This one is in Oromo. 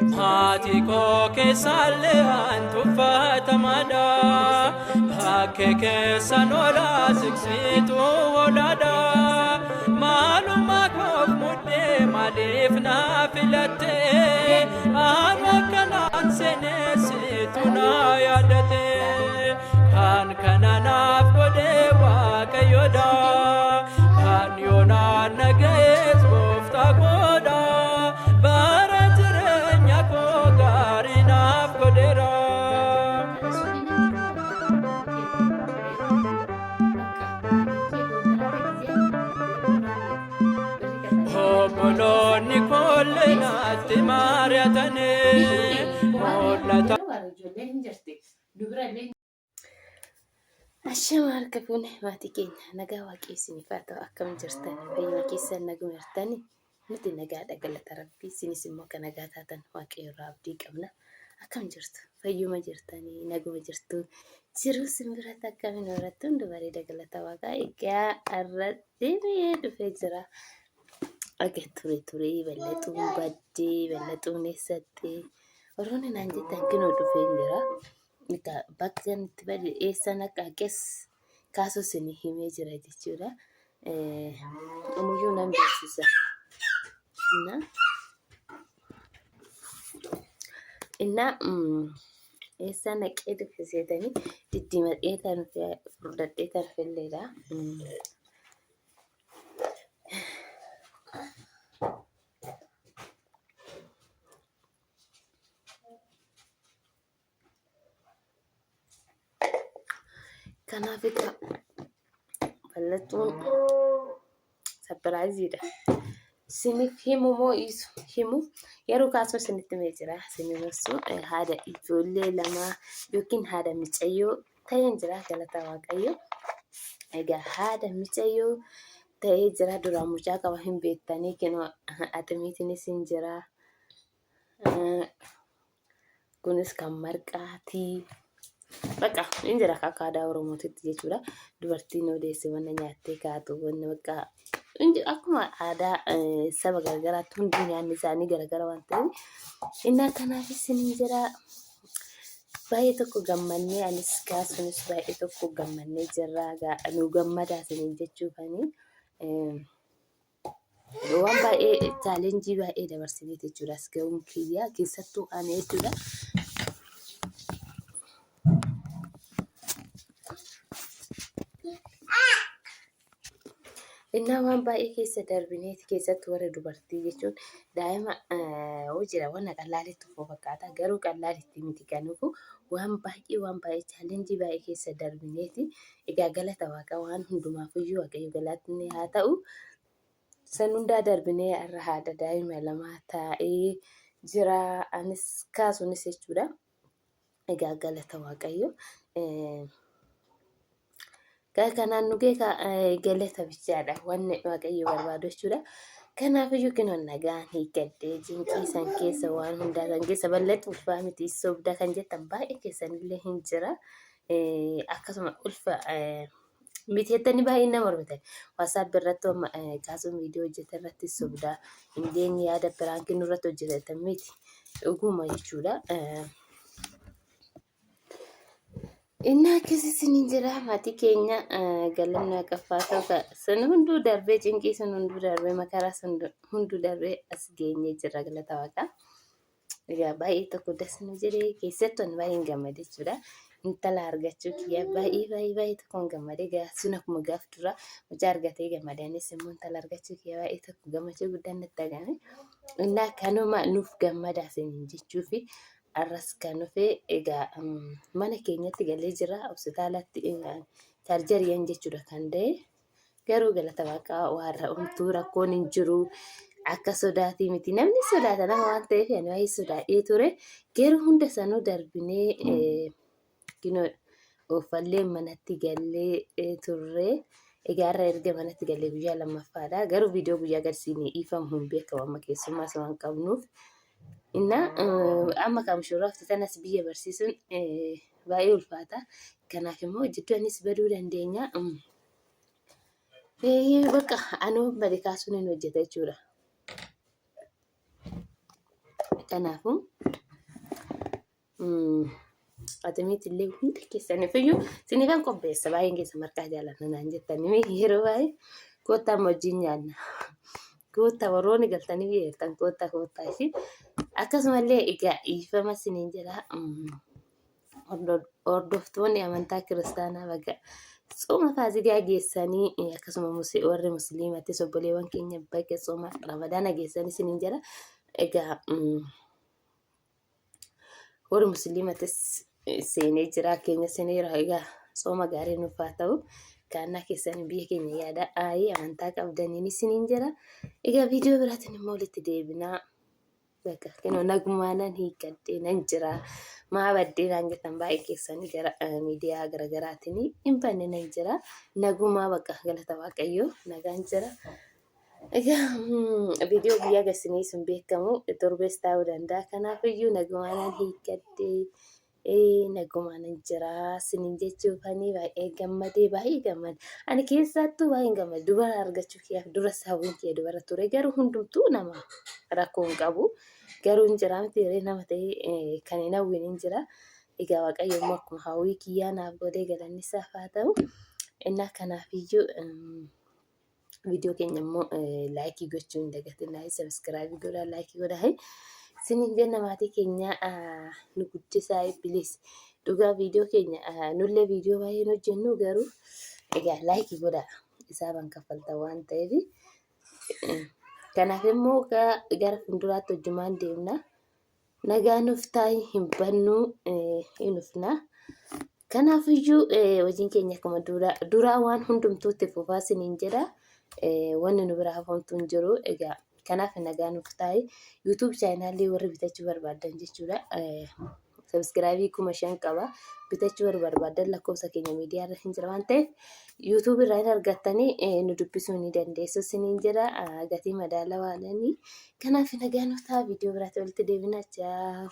Maatii koo keessaallee an tuffatamaadha. Bakkee keessan olaa siqsiituu hoolaadha. Maalummaa koof mudhee maaliif na filatte? Anu akkanaan seenessitu na yaadate. Kan kana naaf godhe Waaqayyoodha. Kan yoonaan na ga'es gooftaa koodha. Bara jireenya koo gaarii naaf godheera. Obboloonni koollee natti mari'atanii mul'ata. Ashama harka fuune maatii keenya nagaa waaqii isiniif haa ta'u, akkam jirtan? Fayyuma keessan, naguma jirtani? Nuti nagaadha, galata rabbii. Isinis immoo akka nagaa taatan waaqayyo irraa abdii qabna. Akkam jirtu? Fayyuma jirtanii, naguma jirtu? Jiruu simbirratti akkamiin horattu? Hundi bareeda, galata waaqaa. Egaa har'a deebi'ee dhufee jira. Aga ture ture bal'atuun baddee bal'atuun eessatti warroonni naan jettan kinoo dhufee jira. Egaa bakka inni itti bade, eessaan akka haqes kaasuu isin himee jira jechuudha. Ammayyuu nan beeksisa. Innaa innaa eessaan haqee dhufe seetanii diddiimadhee tan furdadhee tan felleedha. Kanaaf egaa mallattoon sapiraayiziidha. Isiniif himu moo dhiisu? Himu yeroo kaasuu isinitti himee jira. Isin himassu haadha ijoollee lamaa yookiin haadha micayyoo ta'een jira, galata Waaqayyo. Egaa haadha micayyoo ta'ee jira. Duraan mucaa qaba hin beektanii, kinoo aximiitiinis hin jira. Kunis kan marqaati. Bakka hin jira akka aadaa Oromootitti jechuudha. Dubartiin odeesse wanna nyaattee kaatu wanna bakka hin jira. Akkuma aadaa saba garagaraatti hundi nyaanni isaanii garagara waan ta'eef inni akkanaafis hin jira. Baay'ee tokko gammannee, anis kaasuunis baay'ee tokko gammannee jirra. Nu gammadaa isiniin jechuufanii. Waan baay'ee chaalenjii baay'ee dabarsinee jechuudha as ga'uun kiyya, keessattuu ani jechuudha. Innaa waan baay'ee keessa darbineeti, keessattuu warra dubartii jechuun daa'ima hoo jira wanna qallaalitti ufuu fakkaata, garuu qallaalitti miti. Kanaafuu waan baay'ee, waan baay'ee chaalenjii baay'ee keessa darbineeti. Egaa galata Waaqaa, waan hundumaafuyyuu Waaqayyo galatni haa ta'u. San hundaa darbinee har'a haadha daa'ima lamaa taa'ee jira. Anis kaasuunis jechuudha. Egaa galata Waaqayyo. Kanaan nu ga'e galata bichaadha wanni Waaqayyo barbaadu jechuudha. Kanaafiyyuu kinoo nagaan hiikkadhee cinqii san keessa, waan hundaa san keessa bal'atu ulfaa miti, sobda kan jettan baay'ee keessanillee hin jira. Akkasuma ulfa miti jettanii baay'ee nama mormitan. WhatsApp irratti amma kaasuun viidiyoo hojjete irratti sobda hin geenye, yaada piraankii nurratti hojjetan miti, dhuguma jechuudha. Inni akkasii isiniin jira maatii keenya, galanni waaqaffaa ta'u. Sun hunduu darbee, cinqii sun hunduu darbee, makaraa sun hunduu darbee as geenyee jirra, galata waaqaa. Egaa baay'ee tokko das nu jedhee, keessattuu ani baay'een gammade jechuudha. Intala argachuu kiyya baay'ee baay'ee baay'ee tokkoon gammade. Egaa sun akkuma gaaf dura mucaa argatee gammade, anis immoo intala argachuu kiyya baay'ee tokko gammachuu guddaan natti dhagahame. Innaa kanuma nuuf gammadaa isiniin jechuufi arras kan dhufe. Egaa mana keenyatti galee jira, hospitaalatti chaarjariyan jechuudha kan da'e. Garuu galata waaqaa waarra umtuu rakkoon hin jiru. Akka sodaatii miti. Namni sodaata nama waan ta'eef ani baay'ee sodaadhee ture. Garuu hunda sanuu darbinee kinoo uffallee manatti gallee turre. Egaa har'a erga manatti gallee guyyaa lammaffaadha. Garuu viidiyoo guyyaa gadsiinee dhiifamu hin beekamu, amma keessummaas waan qabnuuf. Innaa amma kan mishuraa tanas biyya barsiisuun baay'ee ulfaata. Kanaaf immoo jidduu anis baduu dandeenya. Bakka anuu bade kaasuun hin hojjeta jechuudha. Kanaafuu Atimiiti illee hunda keessaniif iyyuu siniifan qopheessa baay'een keessa marqaa jaalanna naan jettanii yeroo baay'ee koottaa amma wajjin nyaanna. Koottaa warroonni galtanii beektan koottaa koottaa ishii akkasumallee egaa dhiifama siniin jedha. Hordoftoonni amantaa kiristaanaa baga tsooma faasigaa geessanii akkasuma warri musliimattis obboleewwan keenya baga tsooma ramadaana geessanii siniin jedha. Egaa warri musliimatis seenee jira keenya seeneera egaa tsooma gaarii nuuf haa ta'u. Kaannaa keessan biyya keenya yaada aayii amantaa qabdaniin isiniin jira. Egaa viidiyoo biraatiin immoo walitti deebinaa. Bakka kinoo nagumaa nan hiikkadhee nan jira. Maa baddee naan jettan baay'ee keessanii gara miidiyaa garaagaraatiin hin banne nan jira. Nagumaa bakka galata Waaqayyoo nagaan jira. Egaa viidiyoo guyyaa gassinii sun beekamu torbees taa'uu danda'a. Kanaaf iyyuu nagumaa nan hiikkadhee Nagumaan jira sinin jechuufanii baay'ee gammadee baay'ee gammade. Ani keessattuu baay'een gammade dubara argachuu kiyyaaf dura hawwiin kiyya dubara ture garuu hundumtuu nama rakkoo hin qabu. Garuu hin jira miti yeroo nama ta'ee kan hin hawwiin hin jira. Egaa Waaqayyo immoo akkuma hawwii kiyyaa naaf godhee galanni isaaf haa ta'u. Innaa kanaafiyyuu Viidiyoo keenya immoo laayikii gochuu hin dagatinaa. Sabiskiraayibii godhaa, laayikii godhaa. Isiniin jenna maatii keenya nu guddisaa bilis. Dhugaa viidiyoo keenya nullee viidiyoo baay'ee hin hojjennu garuu egaa laayikii godhaa. Isaaban kaffaltan waan ta'eef. Kanaaf immoo gara fuulduraatti hojjumaan deemna. Nagaa nuuf taa'i hin bannuu hin ufna. Kanaafiyyuu hojiin keenya akkuma duraa waan hundumtuu itti fufaa isiniin jedha. Wanni nu biraa hafamtu hin jiru. Egaa kanaaf nagaa nuuf taa'i. YouTube chaanaalii warri bitachuu barbaaddan jechuudha. Sabiskiraayibii 5000 qaba. Bitachuu warri barbaaddan lakkoofsa keenya miidiyaa irra hin jira waan ta'eef YouTube irraa hin argattanii nu dubbisuu ni dandeessu isiniin jedha. Gatii madaalawaadhaani. Kanaaf nagaa nuuf ta'a. Viidiyoo biraatti walitti deebina. Chaaw.